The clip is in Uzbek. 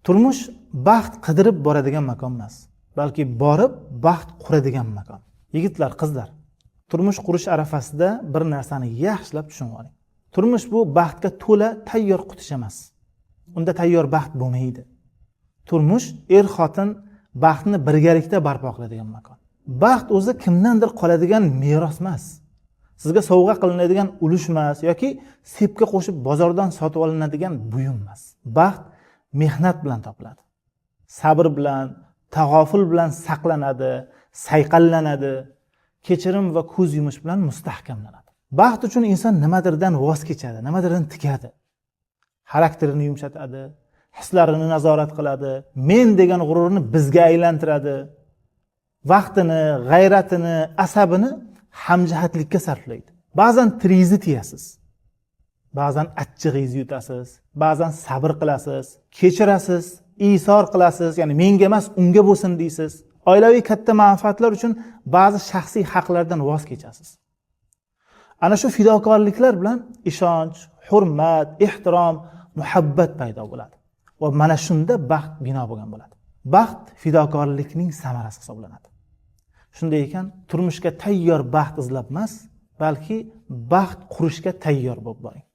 Turmush baxt qidirib boradigan makon emas, balki borib baxt quradigan makon. Yigitlar, qizlar, turmush qurish arafasida bir narsani yaxshilab tushunib oling. Turmush bu baxtga to'la tayyor quticha emas. Unda tayyor baxt bo'lmaydi. Turmush er xotin baxtni birgalikda barpo qiladigan makon. Baxt o'zi kimdandir qoladigan meros emas, sizga sovg'a qilinadigan ulush emas yoki sepga qo'shib bozordan sotib olinadigan buyum emas. Baxt mehnat bilan topiladi, sabr bilan, tag'oful bilan saqlanadi, sayqallanadi, kechirim va ko'z yumish bilan mustahkamlanadi. Baxt uchun inson nimadirdan voz kechadi, nimadirdan tikadi, xarakterini yumshatadi, hislarini nazorat qiladi, men degan g'ururni bizga aylantiradi, vaqtini, g'ayratini, asabini hamjihatlikka sarflaydi. Ba'zan tilingizni tiyasiz, ba'zan achchig'ingizni yutasiz, ba'zan sabr qilasiz, kechirasiz, isor qilasiz, ya'ni menga emas, unga bo'lsin deysiz. Oilaviy katta manfaatlar uchun ba'zi shaxsiy haqlardan voz kechasiz. Ana shu fidokorliklar bilan ishonch, hurmat, ehtirom, muhabbat paydo bo'ladi va mana shunda baxt bino bo'lgan bo'ladi. Baxt fidokorlikning samarasi hisoblanadi. Shunday ekan, turmushga tayyor baxt izlab emas, balki baxt qurishga tayyor bo'lib boring.